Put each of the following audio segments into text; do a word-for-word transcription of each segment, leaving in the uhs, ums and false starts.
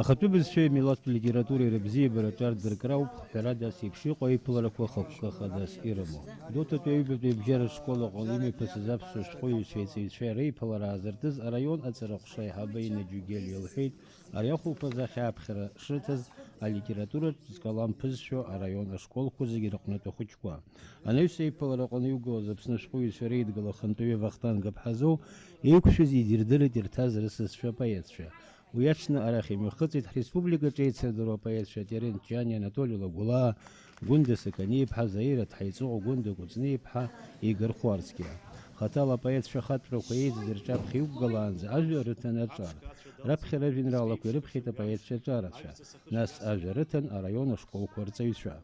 Ахатәы бызшәеи амилаҭтә литературеи рыбзиабара аҿардыркра ауп, ҳәарада, ас еиԥш иҟоу аиԥыларақәа хықәкы хадас ирымоу. Гәдоуҭатәи аҩбатәи абжьаратә школ аҟны имҩаԥысыз аԥсуа шәҟәыҩҩцәеи аҵаҩцәеи реиԥылара аазыртыз араион аҵара ҟәша аиҳабы Инна Џьугели лҳәеит, ари ахәылԥазы ахьааԥхьара шрыҭаз алитературатә зкалам ԥызшәо араион ашколқәа зегьы рыҟнытә ахәыҷқәа. Анаҩс аиԥылара аҟны иугылаз Аԥсны ашәҟәыҩҩцәа реидгыла ахантәаҩы Вахтанг Аԥҳазоу еиқәшәаз идирдырит ирҭаз рысасцәа апоетцәа. Уи аҽны арахь имҩахыҵит ҳреспубликаҿы еицырдыруа апоетцәа Терент Џьани, Анатоли Лагәлаа, Гәында Сақаниаԥҳа, Заира Ҭҳаиҵыҟәа, Гәында Кәыҵниаԥҳа, Игор Хәарцкиа. Хаҭала апоетцәа ахатәрақәа еизаз рҿаԥхьа иқәгылаанӡа ажәа рыҭан аҿар. Раԥхьара ажәеинраалақәа ирыԥхьеит апоетцәа аҿарацәа, нас ажәа рыҭан араион ашколқәа рҵаҩцәа.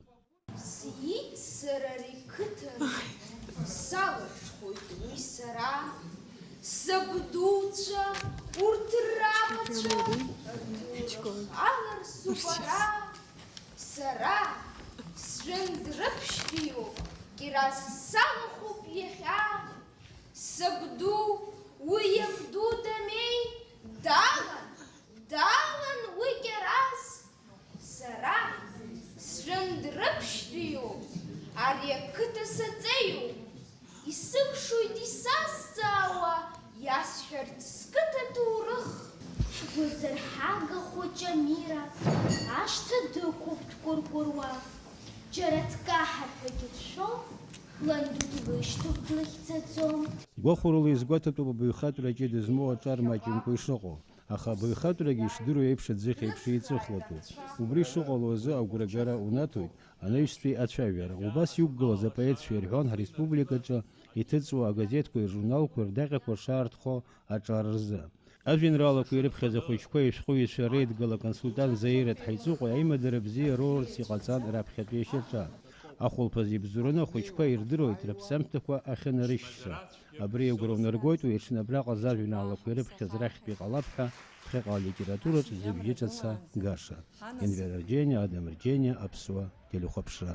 Сиит сара ари қыҭан, салырҽхәоит уи сара, сабдуцәа, урҭ рабацәа, рхалар субара, сара сжәындраԥшьтәиуп, Кирас салахәуп иахьа, сабду, уи иабду Дамеи, далан, далан уи Кирас. Сара сжәындраԥшьтәиуп, ари ақыҭа саҵеиуп, исылшоит исазҵаауа, иасҳәарц сқыҭа ҭоурых. Ҳгәазырҳага хәыҷы Амира ашҭа дықәуп дкәыркәыруа, џьара дкаҳар ҳәагьы дшәом, ланду длышьҭоуп длыхьӡаӡом. Гәахәарыла изгәаҭатәуп абаҩхатәра ҷыда змоу аҿар маҷымкәа ишыҟоу. Аха абаҩхатәрагьы ишдыру еиԥш аӡыхь еиԥш еиҵыхлатәуп. Убри шыҟало азы агәрагара унаҭоит анаҩстәи ацәажәара. Убас иқәгылаз апоетцәа ирҳәон ҳреспубликаҿы иҭыҵуа агазеҭқәеи ржурналқәеи рдаҟьақәа шаарҭхо аҿар рзы. Ажәеинраалақәа ирыԥхьаз ахәыҷқәеи ашәҟәыҩҩцәа реидгыла аконсультант Заира Ҭҳаиҵыҟәа аимадара бзиа роурц иҟаҵан раԥхьатәи ашьаҿа. Ахәылԥаз ибзоураны ахәыҷқәа ирдыруеит рыԥсамҭақәа ахьынарышьҭра. Абри агәра унаргоит, уи аҽны абраҟа зажәеинраалақәа ирыԥхьаз рахьтә иҟалап ҳәа, ԥхьаҟа алитератураҿ зыбжьы ҿаца гаша. Енвер Арџьениа, Адам Арџьениа, Аԥсуа телехәаԥшра.